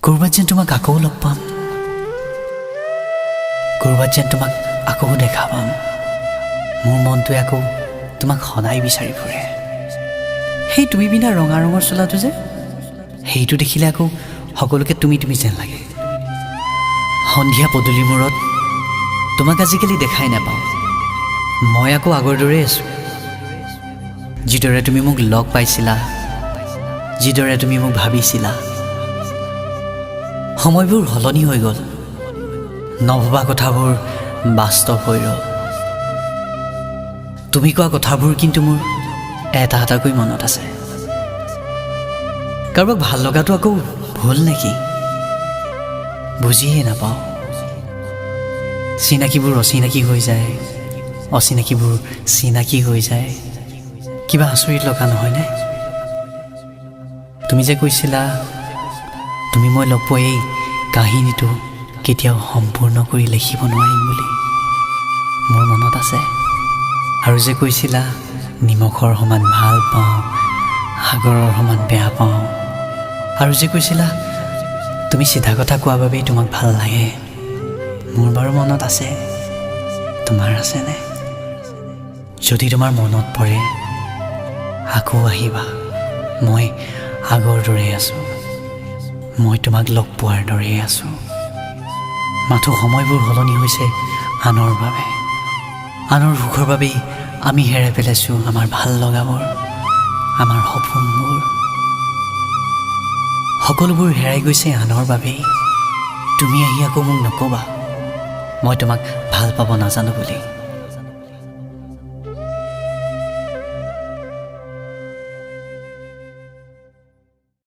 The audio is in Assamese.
ক'ৰবাত যেন তোমাক আকৌ লগ পাম, ক'ৰবাত যেন তোমাক আকৌ দেখা পাম। মোৰ মনটোৱে আকৌ তোমাক সদায় বিচাৰি ফুৰে। সেই তুমি পিন্ধা ৰঙা ৰঙৰ চোলাটো যে, সেইটো দেখিলে আকৌ সকলোকে তুমি তুমি যেন লাগে। সন্ধিয়া পদূলি মূৰত তোমাক আজিকালি দেখাই নাপাওঁ। মই আকৌ আগৰ দৰেই আছোঁ। যিদৰে তুমি মোক লগ পাইছিলা, যিদৰে তুমি মোক ভাবিছিলা। সময়বোৰ সলনি হৈ গ'ল, নভবা কথাবোৰ বাস্তৱ হৈ ৰ'ল। তুমি কোৱা কথাবোৰ কিন্তু মোৰ এটা এটাকৈ মনত আছে। কাৰোবাক ভাল লগাটো আকৌ ভুল নেকি, বুজিয়ে নাপাওঁ। চিনাকিবোৰ অচিনাকি হৈ যায়, অচিনাকিবোৰ চিনাকি হৈ যায়। কিবা আচৰিত লগা নহয়নে? তুমি যে কৈছিলা, তুমি মই লগ পোৱা এই কাহিনীটো কেতিয়াও সম্পূৰ্ণ কৰি লিখিব নোৱাৰিম বুলি, মোৰ মনত আছে। আৰু যে কৈছিলা, নিমখৰ সমান ভাল পাওঁ, সাগৰৰ সমান বেয়া পাওঁ। আৰু যে কৈছিলা, তুমি চিধা কথা কোৱা বাবেই তোমাক ভাল লাগে, মোৰ বাৰু মনত আছে। তোমাৰ আছেনে? যদি তোমাৰ মনত পৰে, আকৌ আহিবা। মই আগৰ দৰেই আছোঁ, মই তোমাক লগ পোৱাৰ দৰেই আছোঁ। মাথো সময়বোৰ সলনি হৈছে আনৰ বাবে। আনৰ সুখৰ বাবেই আমি হেৰাই পেলাইছোঁ আমাৰ ভাল লগাবোৰ, আমাৰ সপোনবোৰ। সকলোবোৰ হেৰাই গৈছে আনৰ বাবেই। তুমি আহি আকৌ মোক নক'বা মই তোমাক ভাল পাব নাজানো বুলি।